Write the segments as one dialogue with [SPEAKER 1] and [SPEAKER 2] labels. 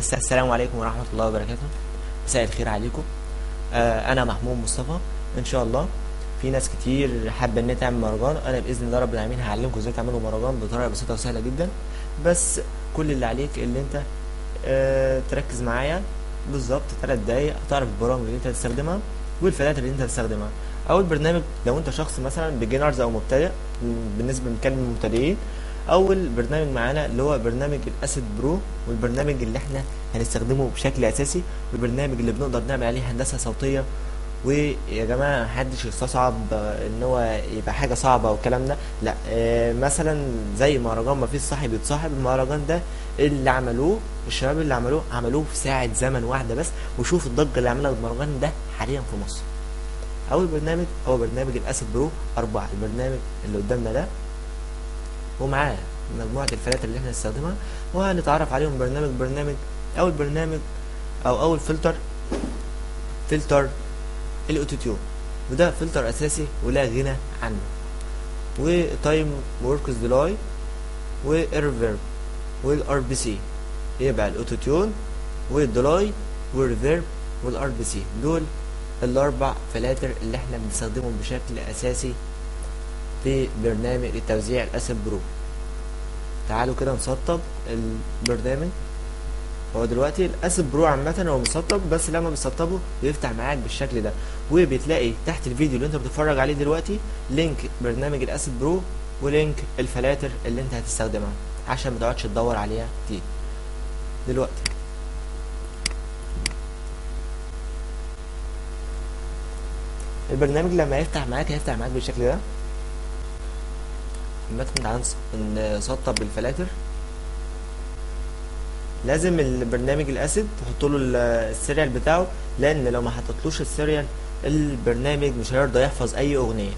[SPEAKER 1] السلام عليكم ورحمة الله وبركاته. مساء الخير عليكم. أنا محمود مصطفى. إن شاء الله في ناس كتير حابة إن تعمل مهرجان. أنا بإذن الله رب العالمين هعلمكم إزاي تعملوا مهرجان بطريقة بسيطة وسهلة جدا. بس كل اللي عليك اللي أنت تركز معايا بالظبط 3 دقايق، هتعرف البرامج اللي أنت هتستخدمها والفلاتر اللي أنت هتستخدمها. أول برنامج لو أنت شخص مثلا beginners أو مبتدئ، بالنسبة بنتكلم المبتدئين، اول برنامج معانا اللي هو برنامج ال Acid Pro، والبرنامج اللي احنا هنستخدمه بشكل اساسي، والبرنامج اللي بنقدر نعمل عليه هندسة صوتية. ويا جماعة محدش يستصعب ان هو يبقى حاجة صعبة والكلام ده، لا. مثلا زي مهرجان ما فيش صاحب يتصاحب، المهرجان ده اللي عملوه الشباب اللي عملوه في ساعة زمن واحدة بس، وشوف الضجة اللي عملها المهرجان ده حاليا في مصر. اول برنامج هو برنامج ال Acid Pro 4، البرنامج اللي قدامنا ده، ومعاه مجموعة الفلاتر اللي احنا هنستخدمها وهنتعرف عليهم برنامج برنامج. اول برنامج او اول فلتر، فلتر ال auto-tune، وده فلتر اساسي ولا غنى عنه، و Timeworks delay وال reverb وال RPC. يبقى ال auto-tune وال delay وال reverb وال RPC، دول الاربع فلاتر اللي احنا بنستخدمهم بشكل اساسي في برنامج التوزيع ال Acid Pro. تعالوا كده نسطب البرنامج. هو دلوقتي ال Acid Pro عامة هو مسطب، بس لما بتسطبه بيفتح معاك بالشكل ده، وبتلاقي تحت الفيديو اللي انت بتتفرج عليه دلوقتي link برنامج ال Acid Pro و link الفلاتر اللي انت هتستخدمها عشان ما تقعدش تدور عليها كتير. دلوقتي البرنامج لما يفتح معاك هيفتح معاك بالشكل ده. عامة تعالى نسطب الفلاتر. لازم البرنامج ال Acid تحط له ال serial بتاعه، لان لو ما حطيتلوش ال serial البرنامج مش هيرضى يحفظ اي اغنية.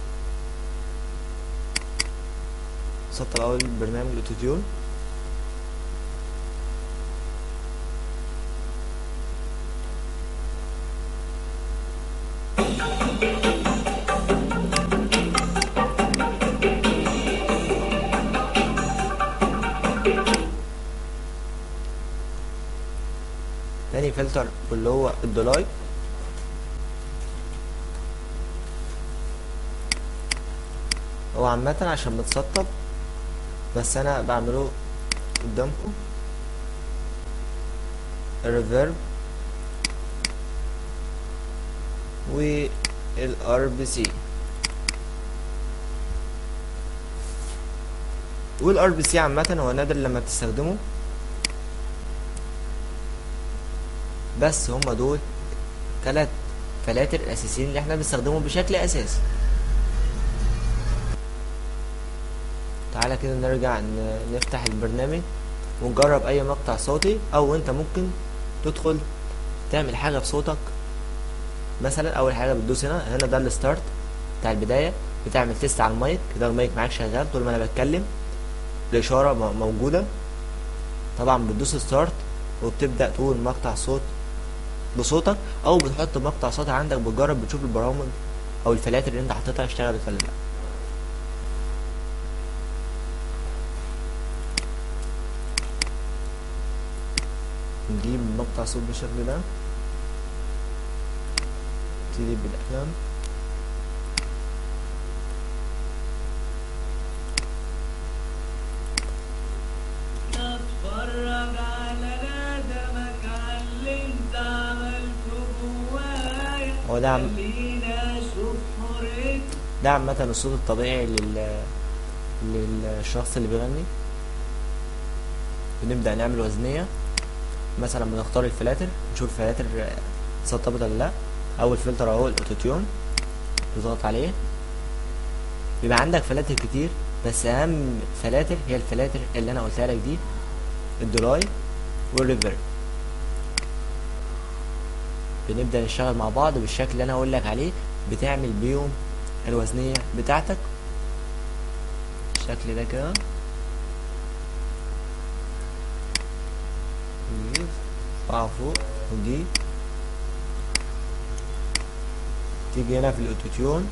[SPEAKER 1] سطب اول برنامج ال auto-tune. تاني فلتر واللي هو ال delay، هو عامة عشان متسطب بس انا بعمله قدامكم. ال reverb وال RPC، وال RPC عامة هو نادر لما بتستخدمه، بس هما دول 3 فلاتر الاساسيين اللي احنا بنستخدمهم بشكل اساسي. تعالى كده نرجع نفتح البرنامج ونجرب اي مقطع صوتي، او انت ممكن تدخل تعمل حاجة بصوتك. مثلا اول حاجة بتدوس هنا، هنا ده ال start بتاع البداية، بتعمل test على المايك كده، المايك معاك شغال طول ما انا بتكلم، الاشارة موجودة. طبعا بتدوس start وبتبدا تقول مقطع صوت بصوتك، او بتحط مقطع صوت عندك، بتجرب بتشوف البرامج او الفلاتر اللي انت حاططها اشتغلت ولا لا. نجيب مقطع صوت بالشكل ده، نبتدي بالقلم.
[SPEAKER 2] اتفرج على ندمك على اللي انت عملته جوايا،
[SPEAKER 1] هو ده
[SPEAKER 2] خلينا اشوف حريتي.
[SPEAKER 1] ده عامة الصوت الطبيعي للشخص اللي بيغني. بنبدأ نعمل وزنية، مثلا بنختار الفلاتر، نشوف الفلاتر اتسطبت ولا لا. اول فلتر اهو ال auto-tune، تضغط عليه. بيبقى عندك فلاتر كتير، بس اهم فلاتر هي الفلاتر اللي انا قلتها لك دي، ال delay وال reverb. بنبدأ نشتغل مع بعض بالشكل اللي انا هقول لك عليه، بتعمل بيهم الوزنية بتاعتك بالشكل ده كده. ارفعها فوق ودي تيجي هنا في ال auto-tune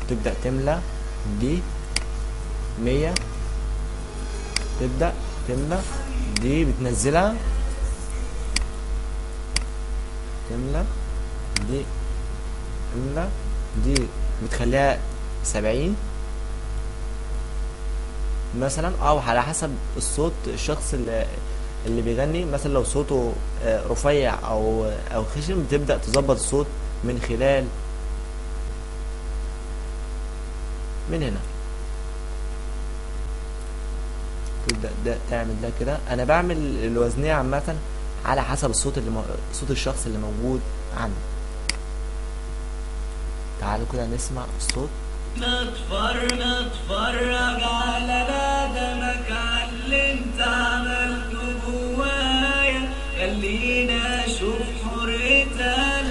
[SPEAKER 1] تبدأ تملى دي 100، تبدأ تملى دي بتنزلها. تملى دي، تملى دي بتخليها 70 مثلا، او على حسب الصوت الشخص اللي بيغني. مثلا لو صوته رفيع او خشن بتبدأ تظبط الصوت من خلال من هنا، تبدأ ده تعمل ده كده. انا بعمل الوزنية عامة على حسب الصوت اللي صوت الشخص اللي موجود عندي. تعالوا كده نسمع الصوت.
[SPEAKER 2] نتفرج على ندمك على اللي انت عملته جوايا، خلينا اشوف حريتنا.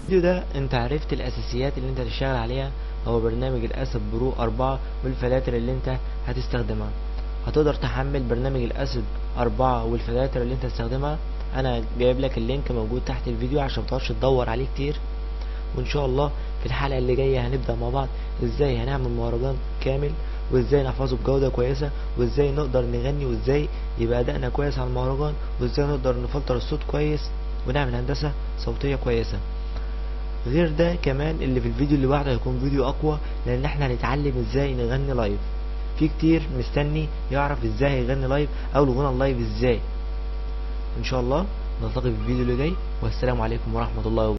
[SPEAKER 1] الفيديو ده انت عرفت الاساسيات اللي انت هتشتغل عليها، هو برنامج ال Acid Pro 4 والفلاتر اللي انت هتستخدمها. هتقدر تحمل برنامج ال Acid 4 والفلاتر اللي انت هتستخدمها، انا جايب لك ال link موجود تحت الفيديو عشان متقعدش تدور عليه كتير. وان شاء الله في الحلقة اللي جاية هنبدأ مع بعض ازاي هنعمل مهرجان كامل، وازاي نحفظه بجودة كويسة، وازاي نقدر نغني، وازاي يبقى ادائنا كويس على المهرجان، وازاي نقدر نفلتر الصوت كويس ونعمل هندسة صوتية كويسة. غير ده كمان اللي في الفيديو اللي بعده هيكون فيديو اقوى، لان احنا هنتعلم ازاي نغني live. في كتير مستني يعرف ازاي هيغني live او الغنى ال live ازاي. ان شاء الله نلتقي في الفيديو اللي جاي، والسلام عليكم ورحمة الله وبركاته.